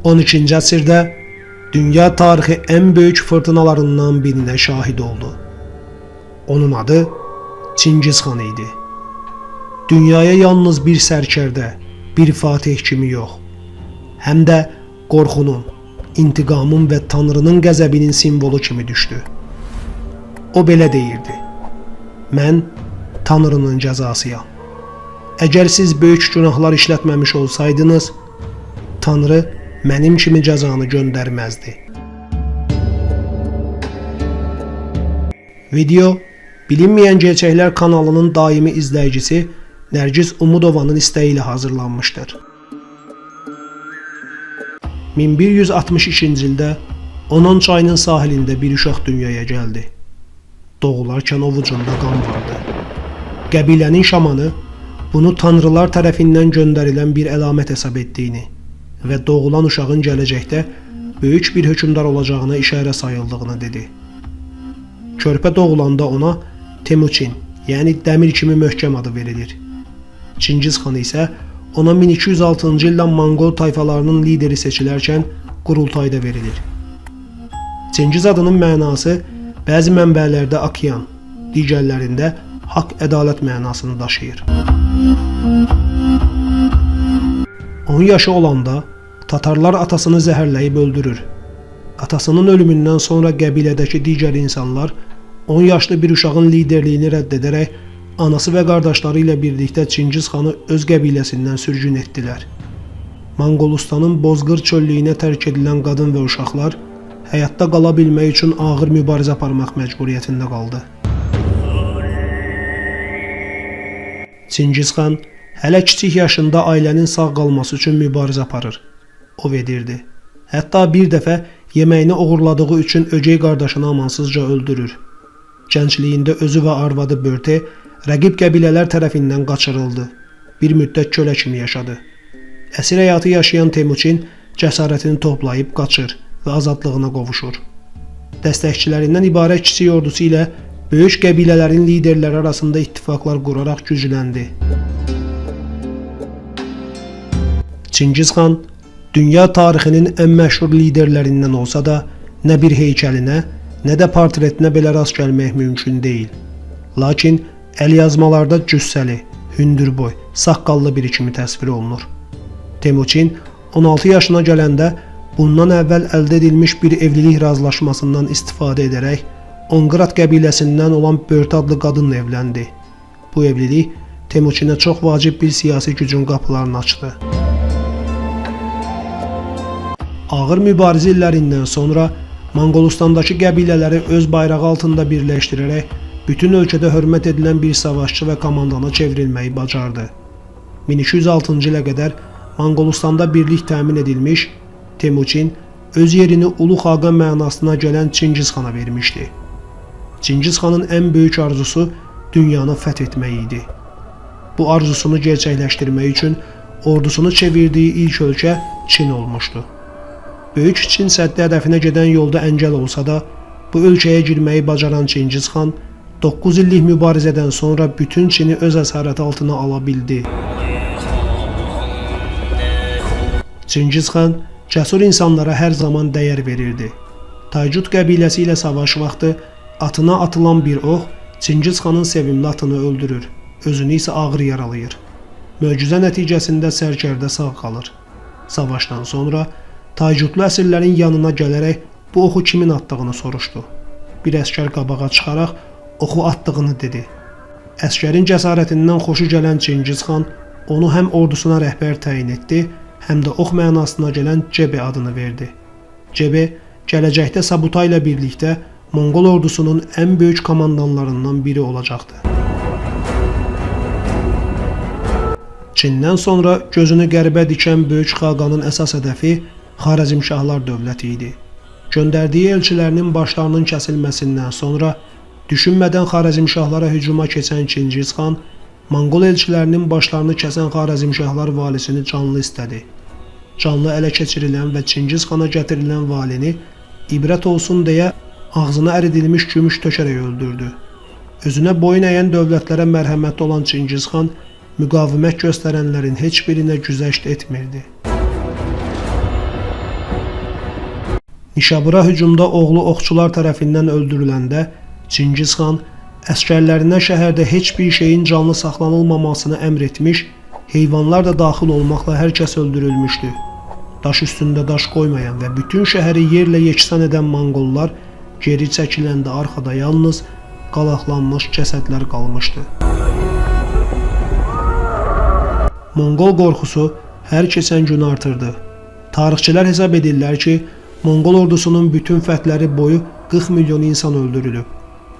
12-ci əsrdə dünya tarixi ən böyük fırtınalarından birinə şahid oldu. Onun adı Çingiz xan idi. Dünyaya yalnız bir sərkərdə, bir fatih kimi yox, həm də qorxunun, intiqamın və Tanrının qəzəbinin simvolu kimi düşdü. O belə deyirdi: Mən Tanrının cəzasıyam. Əgər siz böyük günahlar işlətməmiş olsaydınız, Tanrı mənim kimi cəzanı göndərməzdi. Video Bilinməyən Gerçəklər kanalının daimi izləyicisi Nərgiz Umudovanın istəyi ilə hazırlanmışdır. 1162-ci ildə Onon çayının sahilində bir uşaq dünyaya gəldi. Doğularkən ovucunda qan vardı. Qəbilənin şamanı bunu tanrılar tərəfindən göndərilən bir əlamət hesab etdiyini və doğulan uşağın gələcəkdə böyük bir hökmdar olacağına işarə sayıldığını dedi. Körpə doğulanda ona Temuçin, yəni dəmir kimi möhkəm adı verilir. Çingiz xan isə ona 1206-cı ildə Monqol tayfalarının lideri seçilərkən qurultayda verilir. Çingiz adının mənası bəzi mənbələrdə okean, digərlərində haqq ədalət mənasını daşıyır. 10 yaşı olanda Tatarlar atasını zəhərləyib öldürür. Atasının ölümündən sonra qəbilədəki digər insanlar 10 yaşlı bir uşağın liderliyini rədd edərək anası və qardaşları ilə birlikdə Çingiz xanı öz qəbiləsindən sürgün etdilər. Monqolistanın bozqır çöllüyünə tərk edilən qadın və uşaqlar həyatda qala bilmək üçün ağır mübarizə aparmaq məcburiyyətində qaldı. Çingiz xan hələ kiçik yaşında ailənin sağ qalması üçün mübarizə aparır. Ov edirdi. Hətta bir dəfə yeməyini oğurladığı üçün ögey qardaşını amansızca öldürür. Gəncliyində özü və arvadı Börte rəqib qəbilələr tərəfindən qaçırıldı. Bir müddət kölə kimi yaşadı. Əsir həyatı yaşayan Temuçin cəsarətini toplayıb qaçır və azadlığına qovuşur. Dəstəkçilərindən ibarət kiçik ordusu ilə böyük qəbilələrin liderləri arasında ittifaqlar quraraq gücləndi. Çingiz xan dünya tarixinin ən məşhur liderlərindən olsa da, nə bir heykəlinə, nə də portretinə belə rast gəlmək mümkün deyil. Lakin əlyazmalarda cüssəli, hündürboy, saqqallı biri kimi təsvir olunur. Temuçin 16 yaşına gələndə bundan əvvəl əldə edilmiş bir evlilik razılaşmasından istifadə edərək Onqırat qəbiləsindən olan Börte adlı qadınla evləndi. Bu evlilik Temuçinə çox vacib bir siyasi gücün qapılarını açdı. Ağır mübarizə illərindən sonra Monqolistandakı qəbilələri öz bayrağı altında birləşdirərək bütün ölkədə hörmət edilən bir savaşçı və komandana çevrilməyi bacardı. 1206-cı ilə qədər Monqolistanda birlik təmin edilmiş, Temuçin öz yerini Ulu Xaqan mənasına gələn Çingiz xana vermişdi. Çingiz xanın ən böyük arzusu dünyanı fəth etmək idi. Bu arzusunu gerçəkləşdirmək üçün ordusunu çevirdiyi ilk ölkə Çin olmuşdu. Böyük Çin səddi hədəfinə gedən yolda əngəl olsa da, bu ölkəyə girməyi bacaran Çingiz xan 9 illik mübarizədən sonra bütün Çini öz əsarəti altına ala bildi. Çingiz xan cəsur insanlara hər zaman dəyər verirdi. Taycut qəbiləsi ilə savaş vaxtı atına atılan bir ox Çingiz xanın sevimli atını öldürür, özünü isə ağır yaralayır. Möcüzə nəticəsində sərkərdə sağ qalır. Savaşdan sonra Taycutlu əsirlərin yanına gələrək bu oxu kimin atdığını soruşdu. Bir əskər qabağa çıxaraq oxu atdığını dedi. Əskərin cəsarətindən xoşu gələn Çingiz xan onu həm ordusuna rəhbər təyin etdi, həm də ox mənasına gələn Cebe adını verdi. Cebe gələcəkdə Sabutay ilə birlikdə Monqol ordusunun ən böyük komandanlarından biri olacaqdı. Çindən sonra gözünü qərbə dikən böyük xaqanın əsas hədəfi Xarəzmşahlar dövləti idi. Göndərdiyi elçilərinin başlarının kəsilməsindən sonra düşünmədən Xarəzmşahlara hücuma keçən Çingiz xan Monqol elçilərinin başlarını kəsən Xarəzmşahlar valisini canlı istədi. Canlı ələ keçirilən və Çingiz xana gətirilən valini ibrət olsun deyə ağzına əridilmiş gümüş tökərək öldürdü. Özünə boyun əyən dövlətlərə mərhəmətli olan Çingiz xan müqavimət göstərənlərin heç birinə güzəşt etmirdi. Nişabura hücumda oğlu oxçular tərəfindən öldürüləndə Çingiz xan əsgərlərinə şəhərdə heç bir şeyin canlı saxlanılmamasını əmr etmiş, heyvanlar da daxil olmaqla hər kəs öldürülmüşdü. Daş üstündə daş qoymayan və bütün şəhəri yerlə yeksan edən Monqollar geri çəkiləndə arxada yalnız qalaqlanmış cəsədlər qalmışdı. Monqol qorxusu hər keçən gün artırdı. Tarixçilər hesab edirlər ki, Monqol ordusunun bütün fəthləri boyu 40 milyon insan öldürülüb.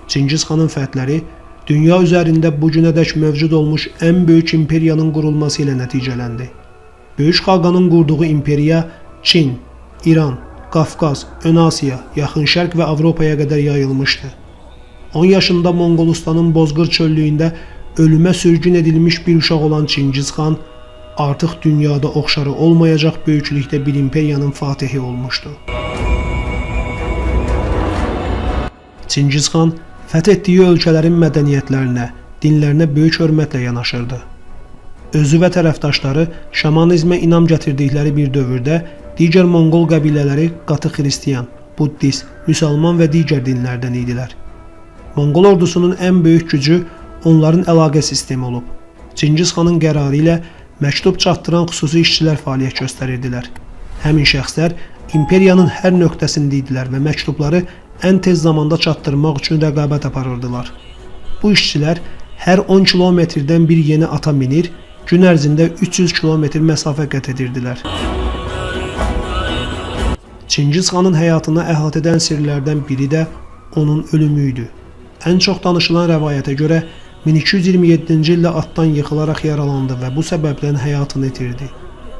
Çingiz xanın fəthləri dünya üzərində bu günədək mövcud olmuş ən böyük imperiyanın qurulması ilə nəticələndi. Böyük Xaqanın qurduğu imperiya Çin, İran, Qafqaz, Ön Asiya, Yaxın Şərq və Avropaya qədər yayılmışdı. 10 yaşında Monqolistanın Bozqır çöllüyündə ölümə sürgün edilmiş bir uşaq olan Çingiz xan artıq dünyada oxşarı olmayacaq böyüklükdə bir imperiyanın fatihi olmuşdu. Çingiz xan fəth etdiyi ölkələrin mədəniyyətlərinə, dinlərinə böyük hörmətlə yanaşırdı. Özü və tərəfdaşları şamanizmə inam gətirdikləri bir dövrdə digər Monqol qəbilələri qatı xristian, buddist, müsəlman və digər dinlərdən idilər. Monqol ordusunun ən böyük gücü onların əlaqə sistemi olub. Çingiz xanın qərarı ilə məktub çatdıran xüsusi işçilər fəaliyyət göstərirdilər. Həmin şəxslər imperiyanın hər nöqtəsində idilər və məktubları ən tez zamanda çatdırmaq üçün rəqabət aparırdılar. Bu işçilər hər 10 kilometrdən bir yeni ata minir, gün ərzində 300 kilometr məsafə qət edirdilər. Çingiz xanın həyatını əhatə edən sirlərdən biri də onun ölümü idi. Ən çox danışılan rəvayətə görə 1227-ci ildə atdan yıxılaraq yaralandı və bu səbəbdən həyatını itirdi.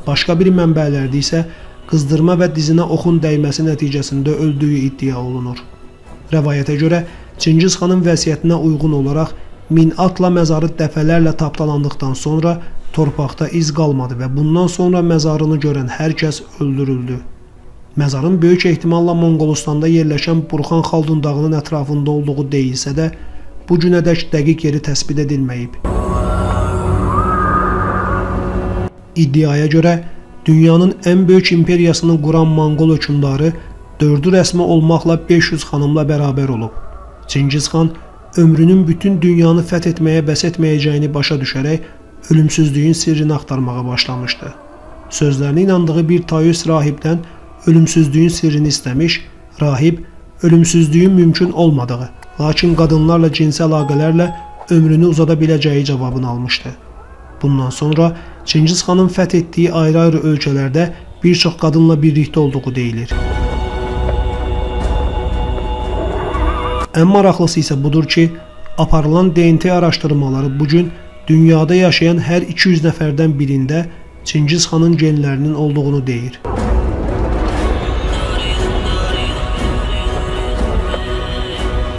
Başqa bir mənbələrdə isə qızdırma və dizinə oxun dəyməsi nəticəsində öldüyü iddia olunur. Rəvayətə görə Çingiz xanın vəsiyyətinə uyğun olaraq 1000 atla məzarı dəfələrlə tapdalandıqdan sonra torpaqda iz qalmadı və bundan sonra məzarını görən hər kəs öldürüldü. Məzarın böyük ehtimalla Monqolistanda yerləşən Burxan Xaldun dağının ətrafında olduğu deyilsə də, bu günədək dəqiq yeri təsbit edilməyib. İddiaya görə dünyanın ən böyük imperiyasını quran Monqol hökmdarı dördü rəsmi olmaqla 500 xanımla bərabər olub. Çingiz xan ömrünün bütün dünyanı fəth etməyə bəs etməyəcəyini başa düşərək ölümsüzlüyün sirrini axtarmağa başlamışdı. Sözlərinə inandığı bir Taoist rahibdən ölümsüzlüyün sirrini istəmiş, rahib ölümsüzlüyün mümkün olmadığı, lakin qadınlarla cinsi əlaqələrlə ömrünü uzada biləcəyi cavabını almışdı. Bundan sonra Çingiz xanın fəth etdiyi ayrı-ayrı ölkələrdə bir çox qadınla birlikdə olduğu deyilir. Ən maraqlısı isə budur ki, aparılan DNT araşdırmaları bu gün dünyada yaşayan hər 200 nəfərdən birində Çingiz xanın genlərinin olduğunu deyir.